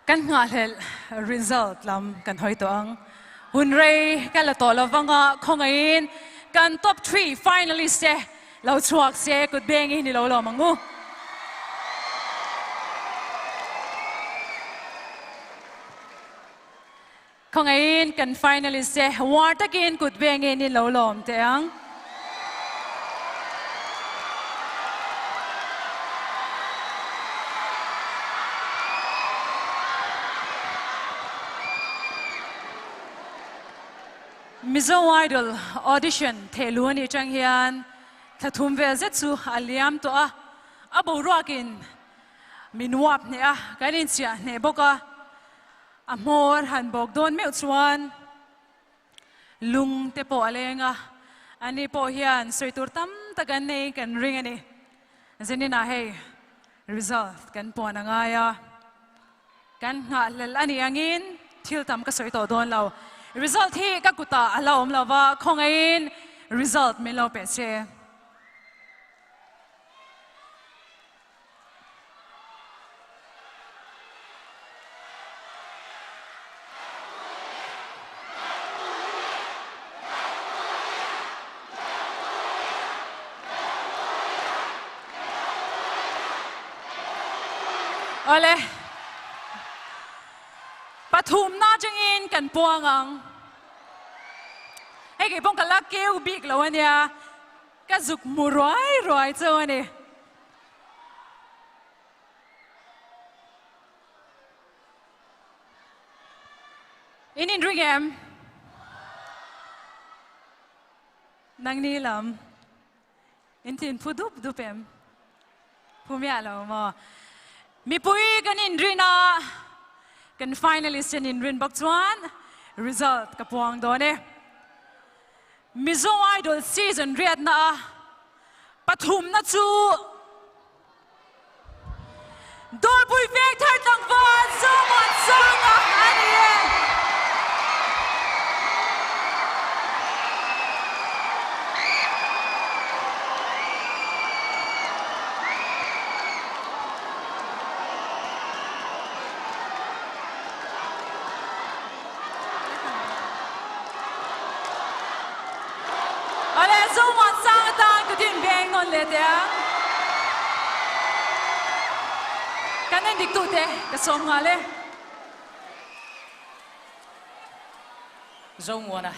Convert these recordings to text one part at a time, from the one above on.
Kan nghahhlelh result lam kan hawi tawh ang. Hun rei ka la tawh lovanga khawngaihin kan top three finalist te lo chhuak se kut bengin i lo lawm ang u. Khawngaihin kan finalist te uar takin kut bengin i lo lawm teh ang. Mizo Idol audition thehlu a nih tang hian thla thum vel zet chu a liam tawh a, a boruakin min uap hneh a, kan inchiah hneh bawk a. A hmawr han bawk dawn meuh chuan lung te pawh a leng a, ani pawh hian sawi tur tam tak an nei kan ring a ni. Zeninah hei result kan puan a ngai a, kan nghahhlelh a nih angin thil tam ka sawi tawh dawn lo. Result hi ka kutah a la awm lo va, khawngaihin result min lo pe che. Awle, pathumna atangin kan puang ang. Hei kei pawh ka la keu bik lo ania, ka zuk hmu ruai ruai chauh a ni. In inring em? Nangni lam in thin phu dup dup em? Phu miah lo maw? Mipui kan inrin a, kan finalist an inrin bawk chuan result ka puang dawn e. Mizo Idol season riatna a Pathumna chu Dawrpui veng thar tlangval Zomuansanga a ni e. Awle Zomuan sang atan ka din veng nawn leh teh ang. Kan en dik tute ka sawm nghal e. Zomuana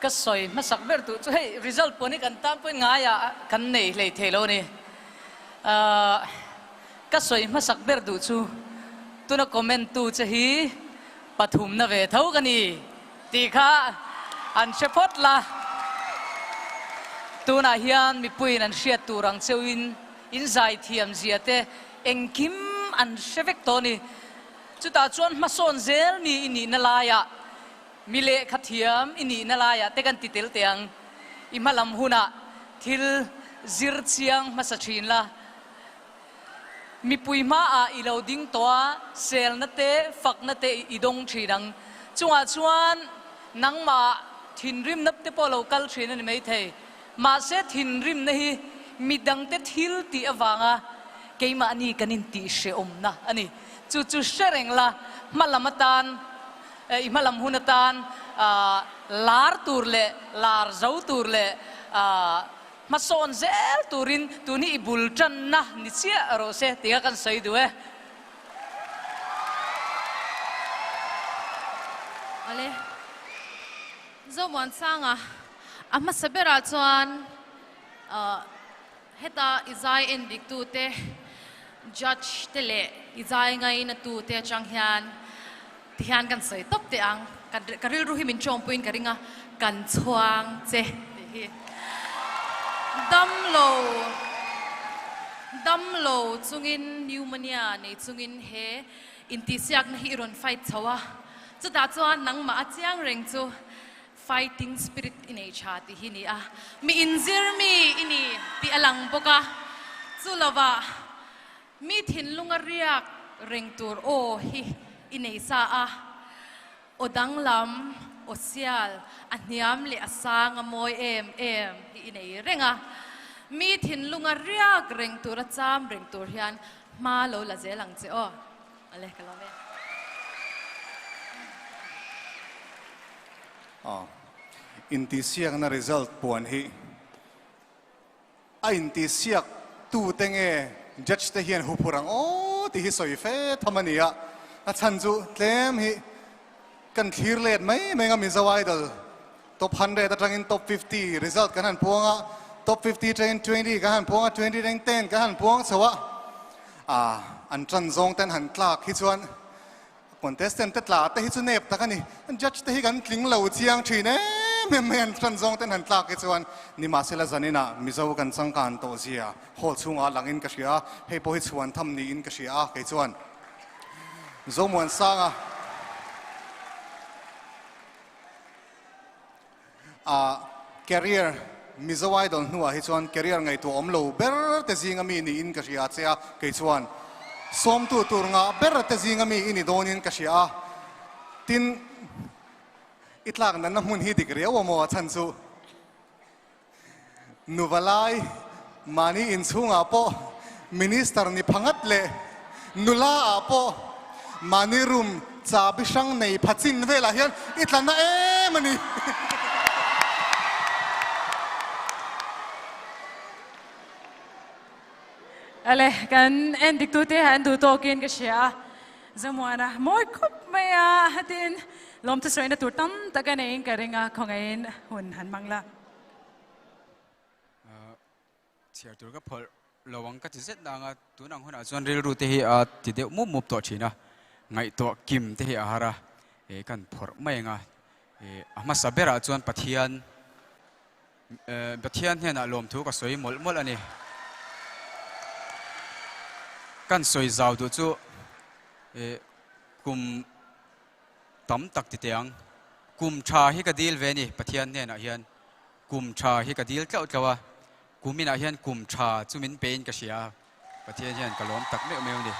ka sawi hmasak ber tur chu hei result pawh hi kan tan pawhin ngaiah kan nei hlei thei lo a ni. Ka sawi hmasak ber duh chu tuna comment tu che hi pathumna ve tho ka ni tih kha an hre phawt la. Tunah hian mipuiin an hriat tur ang cheuhin in zaithiam zia te engkim an hre vek tawh a ni. Chutah chuan hmasawn zel mi i nihna laiah, mi lehkha thiam i nihna laiah te kan ti tel teh ang. I hmalam hunah thil zir chiang hmasa thin la. Mipui hmaah i lo ding tawh a, selna te, fakna te i dawng thin ang. Chungah chuan nangmah thinrimna te pawh lo kal thin a ni maithei. Mahse thinrimna hi midangte thil tih avanga keimahni kan intihhrehawmna a ni. Chu chu hre reng la, hmalam atan, i hmalam hun atan lar tur leh lar zo tur leh Hmasawn zel turin tun hi i bul tanna ni chiah rawh se tih kha kan sawi duh e. Awle, Zomuansanga a hmasa berah chuan heta i zai en dik tute, judge te leh i zai ngaina tute atang hian tihian kan sawi tawp teh ang, ka rilru hi min tawngpuiin ka ring a, kan chhuang che tih hi. Damlo, damlo chungin pneumonia nei chungin he intihsiakna hi i rawn fight chho a, chutah chuan nangmah a chiang reng chu fighting spirit i nei tha tih hi ni a, mi inzir mi i ni tih a lang bawk a, chu lovah Mi thinlunga riak reng tur aw hi i nei sa a, aw danglam, aw sial, a hniam leh a sang a mawi em em hi i nei reng a. Mi thinlunga riak reng tur a cham reng tur hian Hma lo la zel ang che aw. Ale ka lawm e. Aw. Intihsiakna result puan hi a intihsiak tute nge judge te hian huphurh ang aw tih hi sawi fe tham a ni a. A chhan chu tlem hi kan thlir let mai mai ang a Mizo Idol top 100 atangin top 50 result kan han puang a, top 50 atangin 20 kan han puang a, 20 atangin 10 kan han puang chho a. Ah an tan zawng ten han tlak hi chuan Contestant te tla te hi chu nep tak a ni. Judge te hi kan tling lo chiang thin em em mai an tan zawng ten han tlak hi chuan nimahsela zaninah Mizo kan changkan tawh zia hall chhungah langin ka hria a, hei pawh hi chhuan tham niin ka hria a kei chuan Zomuansanga a career Mizo Idol hnuah hi chuan career ngaihtuah awm lo ber te zinga mi niin ka hria che a, kei chuan sawmtu tur ngah ber te zinga mi i ni dawnin ka hria a, tin i tlak natna hmun hi dik riau a maw a chhan chu nuva lai mahni inchhungah pawh minister ni pha ngat leh nula ah pawh mahni room chabi hrang nei pha chin velah hian i tla na em a ni. Ale, kan en dik tute an duh tawkin ka hria a, Zamuana mawi khawp mai a, tin lawmthu sawiina tur tam tak a neiin ka ring a, khawngaihin hun han hmang la. Chhiar tur ka phawlh lo ang ka ti zet nang a, tun ang hunah chuan rilru te hi a ti deuh mup mup tawh thin a, ngaihtuah kim te hi a har a, eh kan phawrh mai ang a, eh a hmasa berah chuan Pathian eh Pathian hnenah lawmthu ka sawi mawlh mawlh a ni. Kan sawi zau duh chu eh kum tam tak ti teh ang, kum tha hi ka dil ve a ni Pathian hnenah hian. Kum tha hi ka dil tlauh tlauh a, kuminah hian kum tha chu min pein ka hria a, Pathian hian ka lawm tak meuh meuh a ni.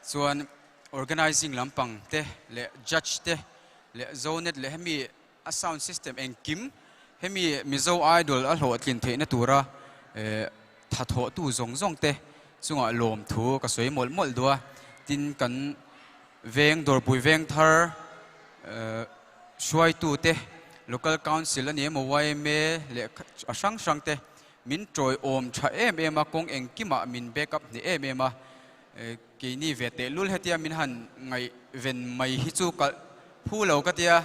Chuan organizing lampang te leh judge te leh Zonet leh hemi a sound system engkim hemi Mizo Idol a hlawhtlin theihna tura thathawhtu zawng zawng te chungah lawmthu ka sawi mawlh mawlh duh a, tin kan Veng Dawrpui Vengthar hruaitute, Local Council a ni emaw yma leh a hrang hrang te min tawiawm tha em em a, kawng engkimah min back up hneh em em a, keini ve tehlul hetia min han ngaihven mai hi chu ka phu lo ka tia,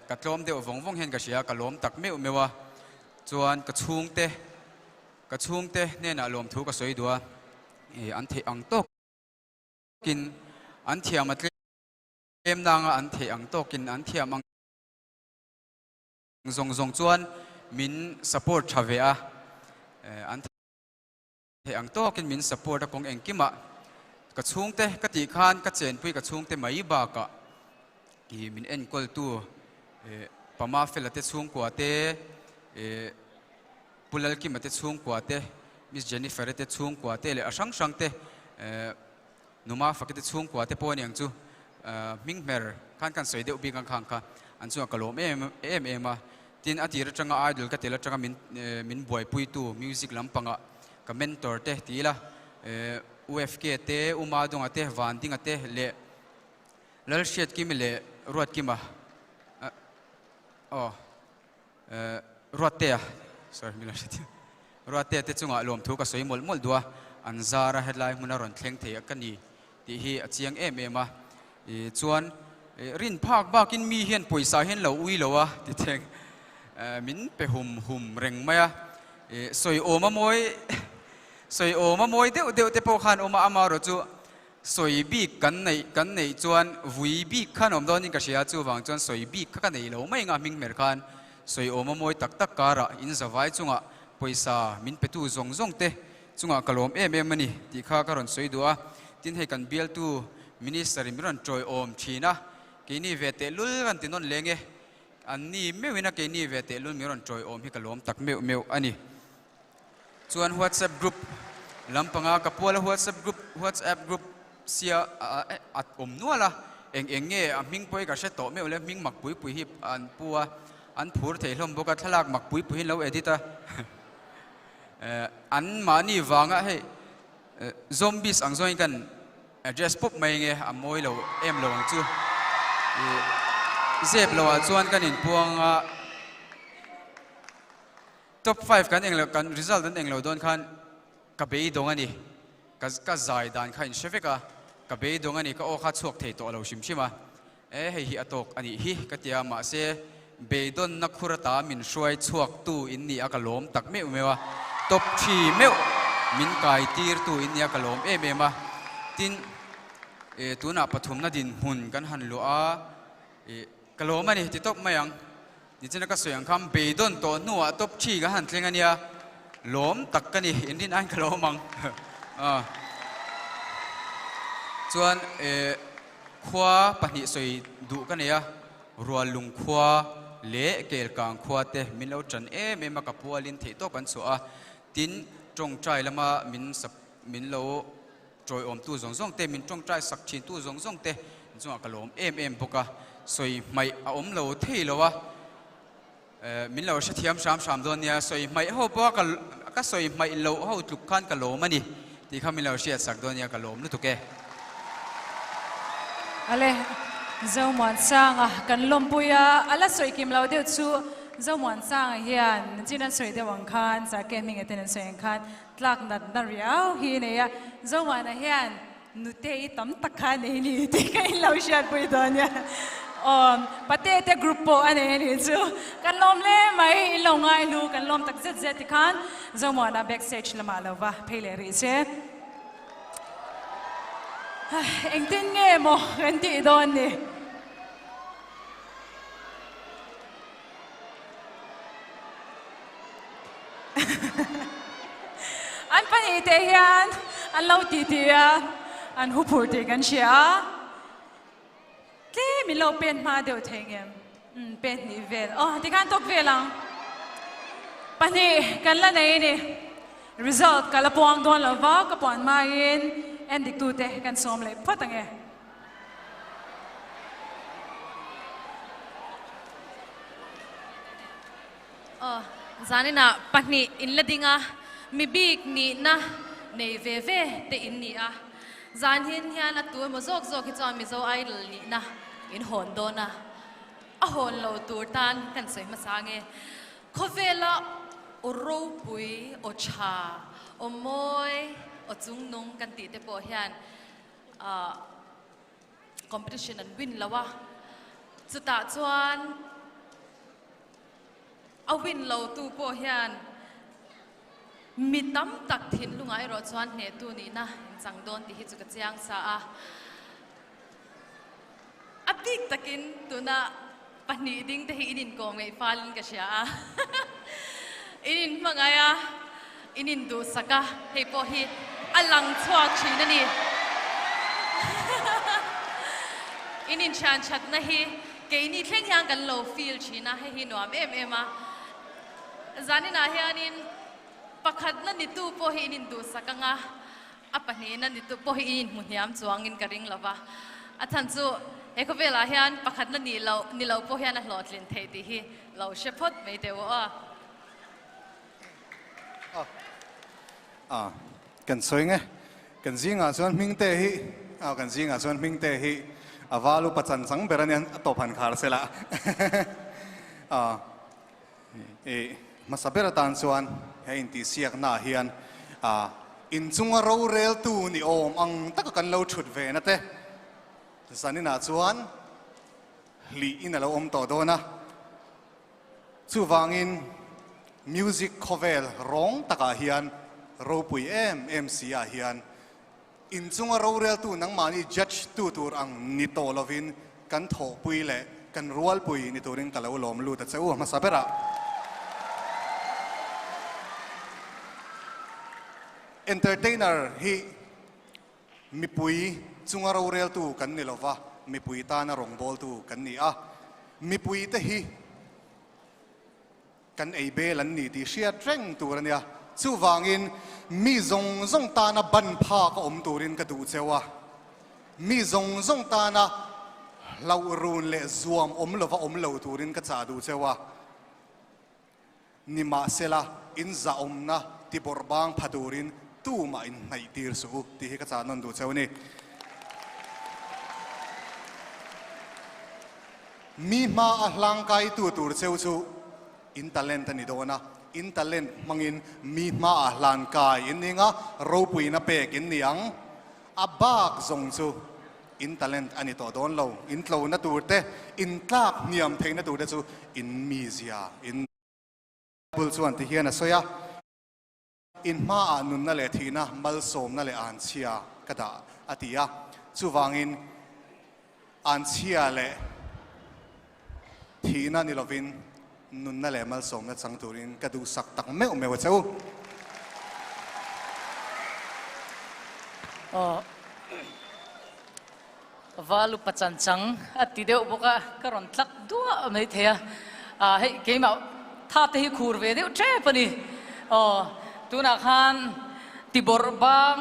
ka tlawm deuh vawng vawng hian ka hria, ka lawm tak meuh meuh a, chuan ka chhungte ka chhungte hnenah lawmthu ka sawi duh a, an theih ang tawk. In an thiam a tlem nanga an theih ang tawkin an thiam ang zawng zawng chuan min support tha ve a, an theih ang tawkin min support a kawng engkimah ka chhungte ka tih khan ka chenpui ka chhungte mai bakah ih min enkawltu Pama Fela te chhungkua te ih Pu Lalkima te chhungkua te, Miss Jennifer-i te chhungkua te leh a hrang hrang te, Numa Faki te chhungkua te pawh a ni ang chu. Hming hmer khan kan sawi deuh bik ang khang kha an chungah ka lawm em em em a. Tin, a tir atanga Idol ka tel atanga min min buaipuitu music lampangah ka mentor te ti ila, UFK te, U Madunga te, Vandinga te leh Lalhriatkimi leh Ruatkima aw. Ruattea, sorry min lo hre thiam, Ruattea te chungah lawmthu ka sawi mawlh mawlh duh a, an zar a hetlai hmuna rawn thleng thei ka ni tih hi a chiang em em a, chuan rin phak bakin mi hian pawisa hian lo ui lo a ti thleng min pe hum hum reng mai a, sawi awm a mawi sawi awm a mawi deuh deuh te pawh khan awm a, amaherawh chu Sawi bik kan neih kan neih chuan vui bik khan awm dawnin ka hria, chuvang chuan sawi bik kha ka nei lo mai nga hming hmer khan sawi awm a mawi tak tak karah in zavai chungah pawisa min petu zawng zawng te chungah ka lawm em em a ni tih kha ka rawn sawi duh a, tin hei kan bialtu Minister in min rawn tawiawm thin a, keini ve tehlul kan ti nawn leng e, an ni meuhin a keini ve tehlul min rawn tawiawm hi ka lawm tak meuh meuh a ni. Chuan WhatsApp group lampanga ka puala WhatsApp group WhatsApp group sia a awm nual a, eng eng nge a hming pawh hi ka hre tawh meuh le, hming mak pui pui hi an pu a, an phur thei hlawm bawk a, thlalak mak pui pui hi an lo edit a, An mahni vanga hei zombies ang zawngin kan address pawp mai nge a mawi lo em lo ang chu. Zep lo ah chuan kan inpuang a, top five kan englo kan result an englo dawn khan ka beidawng a ni. Ka ka zai dan kha inhre vek a, ka beidawng a ni, ka aw kha chhuak thei tawh lo hrim hrim a. E hei hi a tawk a nih hi ka ti a, mahse beidawnna khur ata min hruai chhuak tu in ni a ka lawm tak meuh meuh a, top thi meuh min kai tir tu in ni a ka lawm em em a. Tin, e tunah pathumna dinhmun kan han luah a, e ka lawm a ni ti tawp mai ang. Nichina ka sawi ang khan beidawn tawh hnuah top thi kan han thleng a nia, lawm tak ka ni, inrin aiin ka lawm ang. Chuan e khua pahnih sawi duh ka nei a, Ruallung khua leh Kelkang khua te min lo tan em em a, ka pualin theihtawp an chhuah a, tin tawngtai lama min min lo Ṭawiawmtu zawng zawng te, min ṭawngṭai sak ṭhintu zawng zawng te chungah ka lawm em em bawk a, sawi hmaih a awm lo thei lo a, min lo hrethiam hram hram dawn nia, sawi hmaih ho pawha ka ka sawi hmaih loh ho tluk khan ka lawm a ni tih kha min lo hriat sak dawn nia, ka lawm lutuk e. Ale, Zomuansanga kan lawmpui a, a la sawi kim lo deuh chu Zomuansanga hian chin an sawi deuh ang khan, Sake hming eten an sawi ang khan Tlak nat na riau hi a nei a, Zomuana hian nute i tam tak kha a nei ni tih ka inlo hriatpui dawn nia. Aw, pate te group pawh a nei a nih chu. Kan lawm hle mai, inlo ngai hlu, kan lawm tak zet zet tikhan Zomuana backstage lamah lo va phei leh rih che. Engtin nge maw kan tih dawn ni? An pahnih te hian an lo ti ti a, an hu phur tih kan hria a, tlem in lo pen hma deuh thei ngem? Umm pen hnih vel, aw tikhan tawk vel ang. Pahnih kan la nei a ni, result ka la puang dawn lo va, ka puan hmain en dik tute kan sawm leh phawt ang e. Aw, zaninah pahnih in la ding a, mi bik nihna nei ve ve te in ni a. Zan hin hian a tu emaw zawk zawk hi chuan Mizo Idol nihna in hawn dawn a, a hawn lo tur tan kan sawi hmasa nge. Khawvela aw ropui, aw tha, aw mawi, aw chungnung kan tih te pawh hian ah competition an win lo a, chutah chuan a win lo tu pawh hian mi tam tak thinlungah erawh chuan hnehtu nihna in chang dawn tih hi chu ka chiang sa a. A bik takin tuna pahnih ding te hi in inkawm ngeih falin ka hria a, in inhmangaih a, in induhsak a, hei pawh hi a lang chhuak thin a ni. In inthian thatna hi keini thleng hian kan lo feel thin a, hei hi nuam em em a. Zaninah hianin pakhatna nitu pawh hi in induhsak ang a, A pahnihna ni tu pawh hi i inhmu hniam chuangin ka ring lo va, a chhan chu he khawvelah hian pakhatna nih loh ni lo pawh hian a hlawhtlin theih tih hi lo hre phawt mai teh u aw. A, kan sawi nge, kan zingah chuan Hmingte hi, a kan zingah chuan Hmingte hi a val upa chan chang ber a nia, a tawp han khar se la. A, I hmasa ber atan chuan he intihsiaknaah hian inchunga roreltu ni awm ang taka kan lo thut ve na te zaninah chuan hlih in a lo awm tawh dawn a. Chuvangin music khawvel rawng takah hian ropui em em si ah hian Inchunga roreltu nangmahni judge tu tur ang ni tawh lovin kan thawhpui leh kan rualpui ni turin ka lo lawm lut a che u a hmasa berah. Entertainer hi mipui chunga roreltu kan ni lova, mipui tana rawngbawltu kan ni a. Mipuite hi Kan ei bel an ni tih hriat reng tur a nia. Chuvangin mi zawng zawng tana ban phak a awm turin ka duh cheu a. Mi zawng zawng tana hlauh run leh zuam awm lova awm lo turin ka chah duh cheu a. Nimahsela, in zahawmna tibawrh bang pha turin tumah in hnaih tir suh u tih hi ka chah nawn duh cheu a ni. Mi hma a hlangkaitu tur cheu chu in talent a ni dawn a, in talent hmangin mi hma a hlankai in ning a, ropuina pek in ni ang. A bak zawng chu in talent a ni tawh dawn lo, in tlona tur te, in tlak hniam theihna tur te chu in mizia in bul chuan ti hian a sawi a. In hmaah nunna leh thihna, malsawmna leh anchhia ka dah a ti a, chuvangin anchhia leh thihna ni lovin nunna leh malsawmna chang turin ka duhsak tak meuh meuh a che u. Aw Valu pachan chang a ti deuh bawk a, ka rawn tlak duah mai thei a, ah hei keimah tha te hi khur ve deuh tep a ni. Aw tunah khan tibawrh bang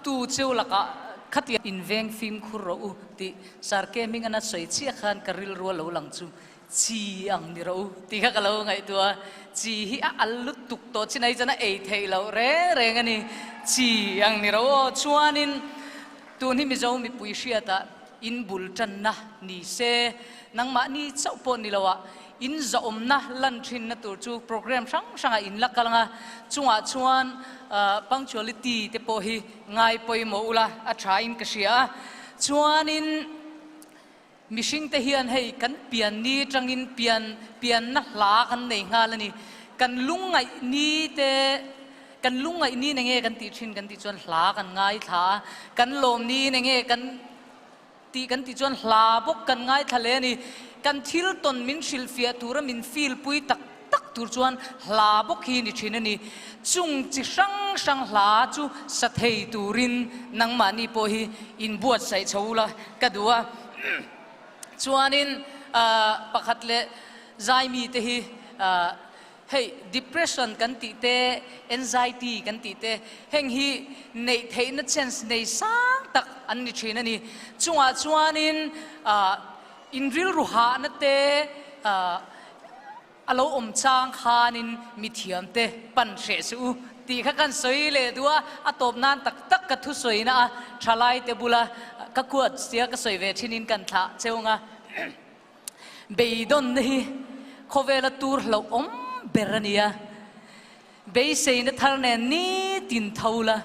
tu cheu lakah khatia inveng fimkhur rawh u tih Sarke hming a na sawi chiah khan ka rilru a lo lang chu chi ang ni rawh u tih kha ka lo ngaihtuah a, chi hi a al lutuk tawh chin ai chuan a ei theih loh reng reng a ni, chi ang ni rawh u aw chuanin Tun hi Mizo mipui hriatah in bul tanna ni se, nangmahni chauh pawh ni loah in zahawmna lan thinna tur chu program hrang hrangah in la kal ang a, chungah chuan punctuality te pawh hi ngai pawimawh ula a tha in ka hria a, chuanin mihring te hian hei kan pian ni tangin pian pianna hla kan nei nghal a ni, kan lungngaih ni te. Kan lungngaih ni nge kan tih thin kan tih chuan hla kan ngaithla a, kan lawm ni nge kan tih kan tih chuan hla bawk kan ngaithla leh a ni. Kan thil tawn min hrilhfiah tura min feel pui tak tak tur chuan hla bawk hi ni thin a ni. Chung chi hrang hrang hla chu sa thei turin nangmahni pawh hi inbuatsaih chho ula ka duh a. Chuanin pakhat leh zaimi te hi Hei depression kan tih te, anxiety kan tih te, heng hi neih theihna chance nei sang tak an ni thin a ni. Chungah chuanin in rilru hahna te a lo awm chang khanin mithiam te pan hreh suh u tih kha kan sawi leh duh a, a tawp nan tak tak ka thusawina a thalai te bula ka kuat sia ka sawi ve thinin kan thlah cheu ang a. Beidawnna hi khawvela tur hlauhawm ber a ni a, beiseina thar nen nitin tho la,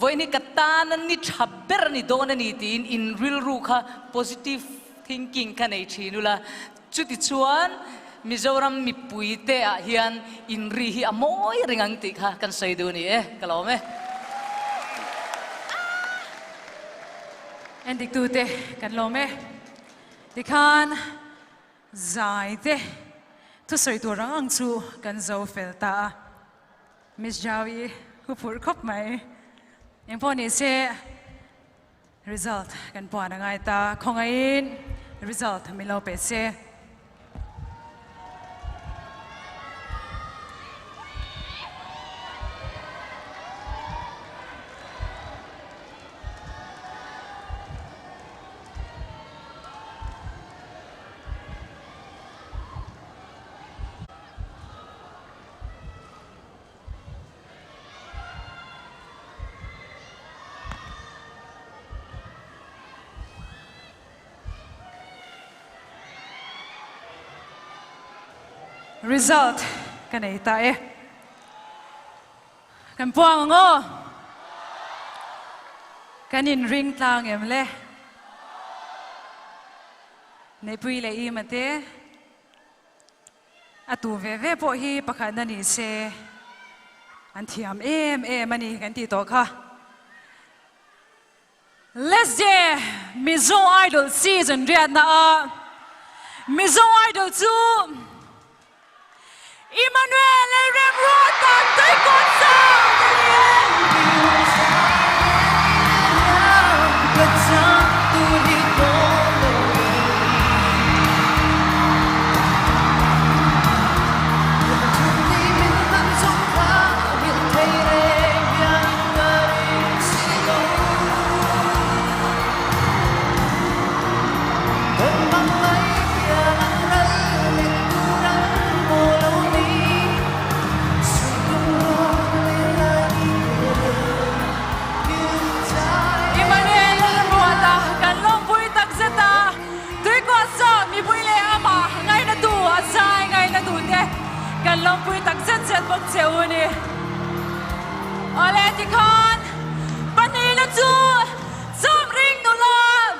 vawiin hi ka tana ni tha ber a ni dawn a ni tiin in rilru kha positive thinking kha nei thin ula, chutichuan Mizoram mipuite ah hian in ri hi a mawi reng ang tih kha kan sawi duh a ni e, ka lawm e. Endiktute kan lawm e. Tikhan zai te thusawi tur ang ang chu kan zo fel ta a, Miss Jaui hu phurh khawp mai. Engpawh ni se result kan puan a ngai ta, khawngaihin result min lo pe se. Result ka nei ta e. Kan puang ang aw. Kan inring tlang em le. Neihpui leh Ima te a tu ve ve pawh hi pakhatna ni se an thiam em em a ni kan tih tawh kha. Let's je Mizo Idol season riatna a Mizo Idol chu Emmanuel Lalremruata Tuikawt Sound a ni e. Awle tikhan pahnihna chu Chawmring nula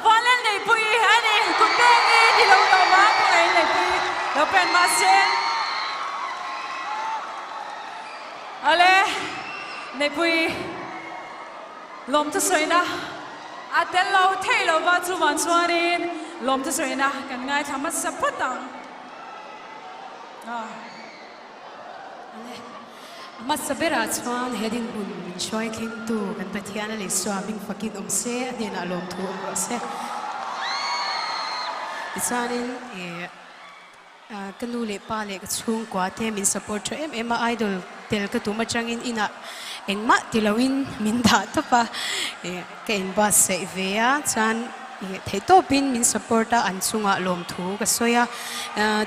Vanlal Neihpuii a ni. Kut pengin i lo lawm a, khawngaih Neihpuii lo pen mahse. Awle Neihpuii lawmthu sawina a tel lo thei lo va, chuvang chuanin lawmthu sawina kan ngaithla hmasa phawt ang. A hmasa berah chuan he dinhmun min hruai thlengtu kan Pathian a Isua hming fakin awm se, a hnenah lawmthu awm rawh se. Tichuanin ka nu leh pa leh ka chhungkua te min support tha em em a, idol tel ka tum atangin inah engmah ti loin min dah tawp a, ka inbuatsaih ve a, chuan Ih theihtawpin min support a, an chungah lawmthu ka sawi a.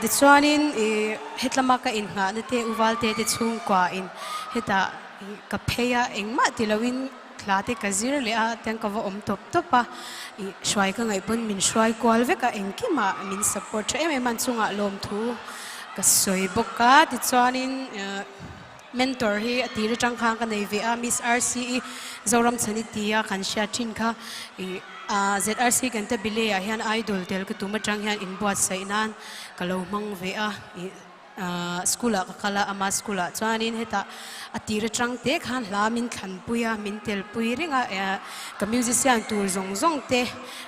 Tichuanin ih hetlama ka inngahna te u Valte te chhungkua in hetah ih ka phei a, engmah ti loin thla te ka zir leh a, tiang ka va awm tawp tawp a. Ih hruai ka ngaih pawn min hruai kual vek a, engkimah min support tha em em a, an chungah lawmthu ka sawi bawk a. Tichuanin ih. Mentor hi a tir atang khan ka nei ve a, Miss RCE Zoram Chhani tia kan hriat thin kha ih ZRC Cantabile ah hian idol tel ka tum atang hian inbuatsaih nan ka lo hmang ve a, ih school ah ka kal a, ama school ah chuanin hetah a tir atang te khan hla min thlanpui a, min telpui reng a, ka musician tur zawng zawng te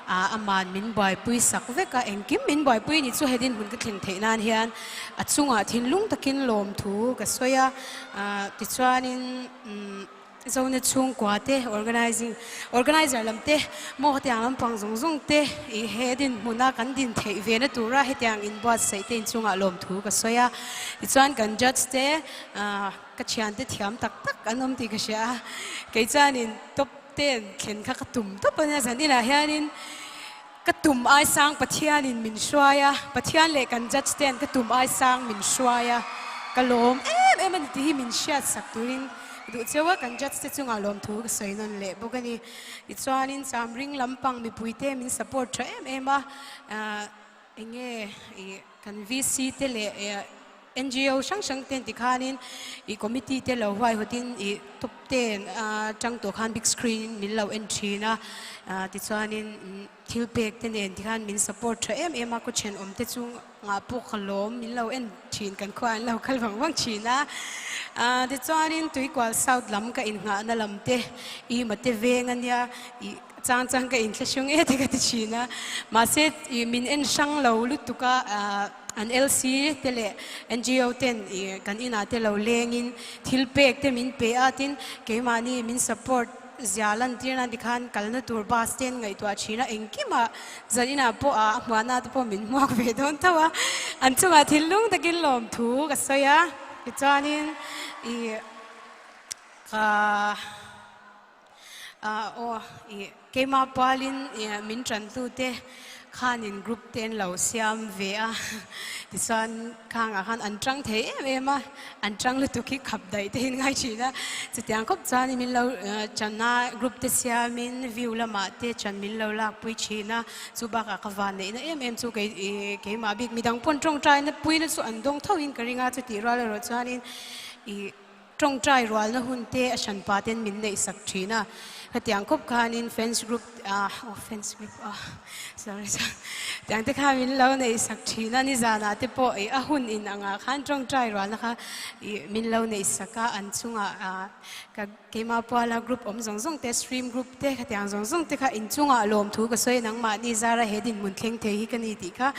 aman min buaipui sak vek a, engkim min buaipui ni chu he dinhmun ka thleng theih nan hian A chungah thinlung takin lawmthu ka sawi a, tichuanin Zone chhungkua te, organising organiser lam te, maw hetiang lampang zawng zawng te i he dinhmuna kan din theih ve na tura hetiang inbuatsaih te inchungah lawmthu ka sawi a. Tichuan kan judge te ka thiante thiam tak tak an awm tih ka hria a, kei chuanin top ten thlen kha ka tum tawp a nia, zan inah hianin Ka tum ai sang Pathianin min hruai a, Pathian leh kan judge ten ka tum ai sang min hruai a, ka lawm em em a ni tih hi min hriat sak turin ka duh cheu a, kan judge te chungah lawmthu ka sawi nawn leh bawk a ni. Tichuanin Chamring lampang mipuite min support tha em em a, enge ih kan VC te leh NGO hrang hrang ten tikhanin ih committee te lo huaihawtin ih top ten atang tawh khan big screen min lo en thin a, tichuanin thil pek te nen tikhan min support tha em em a, khaw thenawm te chungah pawh ka lawm min lo en thin kan khua an lo kal vang vang thin a, tichuanin Tuikual South lam ka innghahna lam te i mate veng ania ih chang chang ka inthlahrung e te ka ti thin a, mahse ih min en hrang lo lutuk a. An LC te leh NGO ten ih kan inah te lo lengin thil pek te min pe a, tin keimahni min support zia lantir nan tikhan kalna tur bus te an ngaihtuah thin a, engkimah zan inah pawh a hmuahna te pawh min hmuak ve dawn tho a, an chungah thinlung takin lawmthu ka sawi a, tichuanin ih ka Aw ih keimah pualin ih min tantute khanin group te an lo siam ve a, tichuan khangah khan an tang thei em em a, an tang lutuk hi khap daih te in ngai thin a, chutiang khawp chuan min lo chan a, group te siamin view lamah te chan min lo lakpui thin a, chu bakah ka van neihna em em chu kei ih keimah bik midang pawn tawngtaina puina chu an dawng tho in ka ring a, chutih rual erawh chuanin ih. Tawngtai rualna hun te a hranpa ten min neih sak thin a, hetiang khawp khanin fans group ah oh fans group ah sorry sorry tiang te kha min lo neih sak thin a, nizanah te pawh ih a hun in angah khan tawngtai rualna kha ih min lo neih sak a, an chungah ah ka keimah puala group awm zawng zawng te stream group te khatiang zawng zawng te kha inchungah lawmthu ka sawi nangmahni zara he dinhmun thleng thei hi ka ni tih kha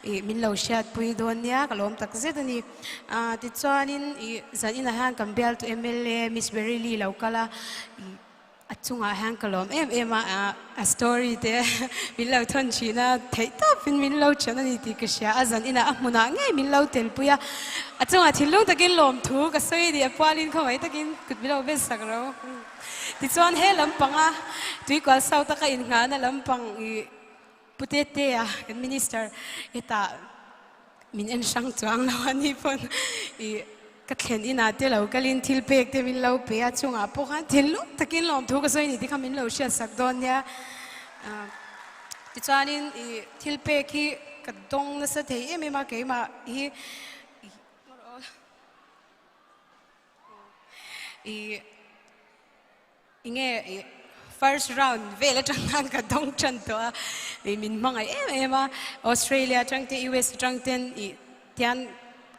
ih min lo hriatpui dawn nia ka lawm tak zet a ni. Tichuanin ih zan inah hian kan bialtu mla Miss Beryli lo kal a, ih a chungah hian ka lawm em em a, a story te min lo thawn thin a, theih tawpin min lo thian a ni tih ka hria a, zan inah a hmunah ngei min lo telpui a, a chungah thinlung takin lawmthu ka sawi a ni, a pualin khawngaih takin kut min lo bet sak ro. Tichuan he lampanga Tuikual South a ka innghahna lampang ih Pu Tetea kan Minister hetah min en hrang chuang lo a ni pawn ih ka thlen inah te lo kalin thil pek te min lo pe a, chungah pawh khan thinlung takin lawmthu ka sawi ni te kha min lo hriat sak dawn nia. Tichuanin ih thil pek hi ka dawng nasa thei em em a keimah hi ih. Enge i first round vel atang khan ka dawng tan tawh a, i min hmangaih em em a, Australia atang te US atang ten i tian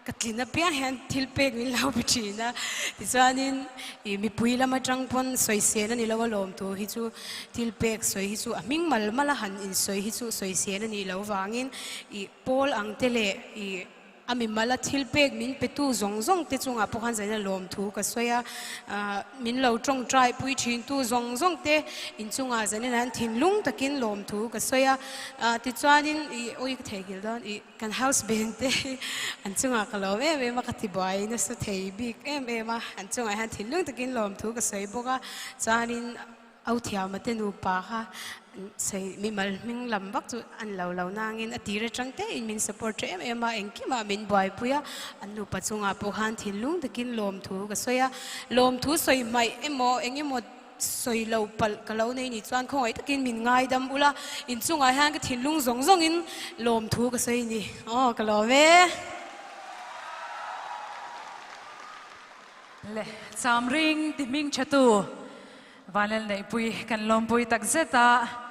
ka tlin apiang hian thil pek min lo pe thin a, tichuanin i mipui lam atang pawn sawisel a ni lo alawm tu hi chu thil pek sawi hi chu a hming mal mal a han insawi hi chu sawisel a nih loh vangin i pawl ang te leh i A mimala thil pek min petu zawng zawng te chungah pawh khan zaina lawmthu ka sawi a, min lo tawngtai pui thintu zawng zawng te inchungah zanin an thinlung takin lawmthu ka sawi a, tichuanin ih awi ka theihnghilh dawn ih kan house band te hi an chungah ka lawm em em a, ka tibuai nasa thei bik em em a, an chungah hian thinlung takin lawmthu ka sawi bawk a, chuanin Au thiama te nupa kha sawi mimal hming lam vak chu an lo lo nangin a tir atang tein min support tha em em a, engkimah min buaipui a, an nupa chungah pawh khan thinlung takin lawmthu ka sawi a, lawmthu sawi hmaih emaw eng emaw sawi lo palh ka lo nei ni chuan khawngaih takin min ngaidam ula, inchungah hian ka thinlung zawng zawngin lawmthu ka sawi a ni, aw ka lawm e. Le Chamring ti hming tha tu Vanlal Neihpui kan lawmpui tak zet a.